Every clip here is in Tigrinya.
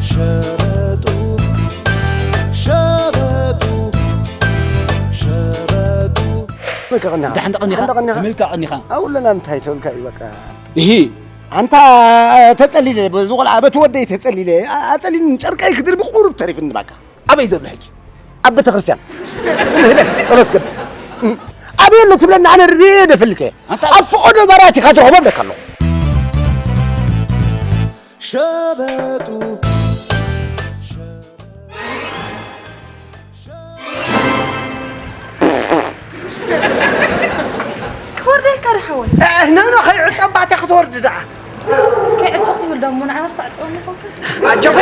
ሸበጡ፣ ሸበጡ፣ ሸበጡ። በቃ ቀኒኻ። ደሓን ደቐኒኻ? ቀኒኻ? ከመይ ኢልካ ቀኒኻ? ኣውለና እንታይ ተብልካ እዩ በቃ። እሂ። ኣንታ ተጸሊለ፣ በዚ ቆልዓ በቲ ወደይ ተጸሊለ፣ ኣ-፣ ኣጸሊሉኒ ጨርቀይ ክድርቢ ቁሩብ ተሪፍኒ በቃ። ኣበይ ዘሎ ሕጂ? ኣብ ቤተክርስትያን። እምህለ፣ ጸሎት ገብር። ኣበይ ኣሎ ትብለኒ? ኣነ ርድየ ደፈልጥ እየ። ኣንታ ኣብ ፈቐዶ መራት ኢኻ ትረኽቦ እብለካ ኣለኹ። ሸበጡ። ክወርደልካ ዶ ሓወይ? እ፣ ኖ፣ ኖ፣ ከይዕጸባታ ክትወርድ ደኣ። ከይዕጾ ክትብል ዶ እሞ ንዓኻ ክትዕጽወኒ ኮንካ? ኣጆኺ።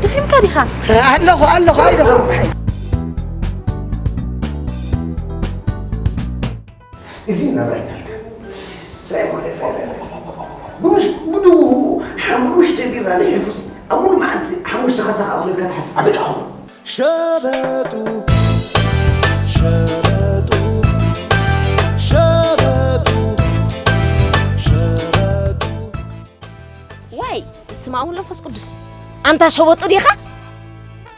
ድኺምካ ዲኻ? ኣለኹ፣ ኣለኹ፣ ኣይደኸምኩ። እዚ እናብላኛልካ። ብድኡ ሓሙሽተ ቢራ ንሒፉስ ኣብ ሙሉ መዓልቲ ሓሙሽተ ካሳ ክኣኽለልካ ትሓስብ። ኣበይ ክኣኽሎ? ሸበጡ፣ ሸበጡ፣ ሸበጡ፣ ሸበጡ። ዋይ፣ በስመ አብ ወወልድ ወመንፈስ ቅዱስ። ኣንታ ሸበጡ ዲኻ?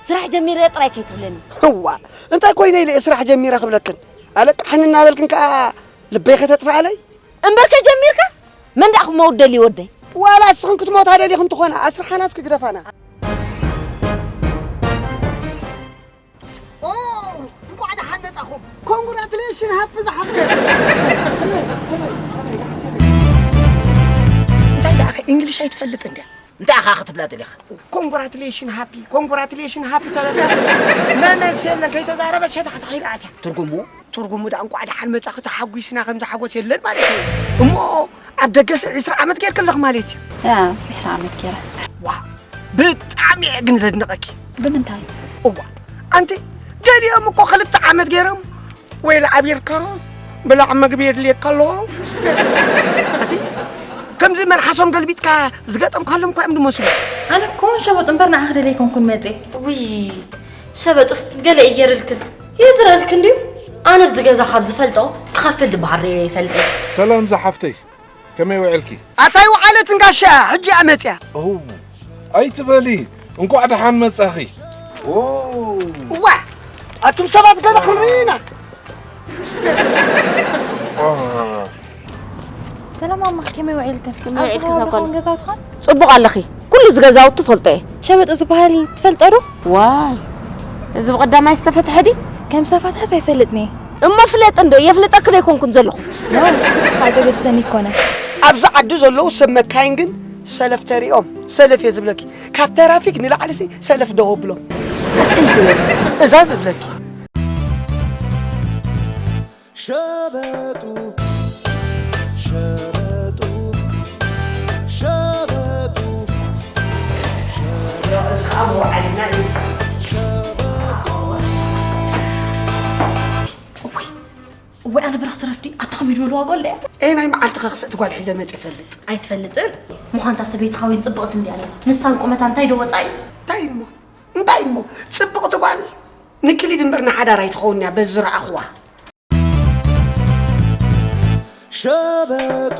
ስራሕ ጀሚረ ጥራይ ከይትብለኒ። እዋ፣ እንታይ ኮይነ ኢለ እየ ስራሕ ጀሚረ ክብለክን? ኣለቃሕኒ እናበልክን ከኣ ልበይ ከተጥፍኣለይ? እምበር ከጀሚርካ? መን ደኣ ክመውት ደልዩ ወደይ? ዋላ እስኽን ክትሞታ ደሊኽን ትኾና፣ ኣስርሓናስ ክግደፋና። ኦ፣ እንኳዕ ደሓን መጻኹም። ኮንግራቱሌሽን ሃፒ ዝሓፍተይ። እንታይ ደኣ ከ እንግሊሽ ኣይትፈልጥን ድያ? እንታይ ኢኻ ክትብላ ደሊኻ? ኮንግራቱሌሽን ሃፒ፣ ኮንግራቱሌሽን ሃፒ ተበልካ መመልሲ የለን፣ ከይተዛረበት ሸታሕታሕ ኢላ ኣትያ። ትርጉሙ? ትርጉሙ ደኣ እንኳዕ ደሓን መጻኺ ተሓጒስና ከምዚ ሓጎስ የለን ማለት እዩ። እሞ ኣብ ደገስ ዕስራ ዓመት ጌርኪ ኣለኺ ማለት እዩ። ያ፣ ዕስራ ዓመት ጌረ። ዋው፣ ብጣዕሚ እየ ግን ዘድንቐኪ። ብምንታይ? እዋ፣ ኣንቲ ገሊኦም እኮ ክልተ ዓመት ጌሮም ወይ ለዓቢርካ ብላዕ መግቢ የድልየካ ኣሎ። እቲ ከምዚ መልሓሶም ገልቢጥካ ዝገጠምካሎም እኮ እዮም ዝመስሉ። ኣነ እኮ ሸበጥ እምበር ንዓኺ ደለይ ኣይኮንኩን መጽየ። ውይ፣ ሸበጡስ ገለ እየርልክን ይዝረልክን ድዩ? ኣነ ኣብዚ ገዛ ካብ ዝፈልጦ ክኸፍል ዝበሃል ርእየ ይፈልጥ። ሰላም ዝሓፍተይ፣ ከመይ ውዕልኪ? ኣታ ኣይወዓለትን ጋሻ፣ ሕጂ እያ መጽያ። ኦ፣ ኣይትበሊ፣ እንኳዕ ደሓን መጻኺ። ኦ። እዋ፣ ኣቱም ሰባት ገለ ክንርኢ ኢና። ሰላም ማማ፣ ከመይ ውዒልክን? ከመይ ኣብዚ ውዒልኪ ከባቢ እዛ ዶ ጓል? ኸውን ገዛውትኽን? ጽቡቕ ኣለኺ። ኩሉ እዚ ገዛውቲ ፈልጦ እየ። ሸበጥ ዝበሃል ትፈልጦ ዶ? ዋይ፣ እዚ ብቐዳማይ ዝተፈትሐ ድዩ? ከም ዝተፈትሐስ ኣይፈልጥን እየ። እሞ ፍለጥ እንዶ፣ የፍልጠኪ ዶ ኣይኮንኩን ዘለኹ? ኖ፣ ፍትሒ ከኣ ዘገድሰኒ ኣይኮነን። ኣብዚ ዓዲ ዘለዉ ሰብ መካይን ግን ሰለፍ ተሪኦም፣ ሰለፍ እየ ዝብለኪ። ካብ ተራፊክ ንላዕሊሲ ሰለፍ ደው ኣብሎም። እንታይ ዝብል? እዛ ዝብለኪ። ሸበጡ፣ ሸበጡ፣ ሸበጡ፣ ሸበጡ፣ ሸበጡ። እውይ፣ እወይ፣ ኣነ በረኽቲ ረፍዲ፣ ኣታ ከመይ ዝበሉ ዋጋ ኣለያ? ኤ፣ ናይ መዓልቲ ከኽፍእቲ ጓል ሒዘ መጽ ይፈልጥ። ኣይትፈልጥን? ምዃንታ ሰበይትኻ ወይን ጽብቕ ስንዲ ኣላ። ንሳን ቁመታ እንታይ ዶ ወጻኢ? እንታይ እሞ? እንታይ እሞ? ጽብቕቲ ጓል ንክሊብ እምበር ንሓዳር ኣይትኸውን እያ፣ በዚ ዝረኣኽዋ። ሸበጡ፣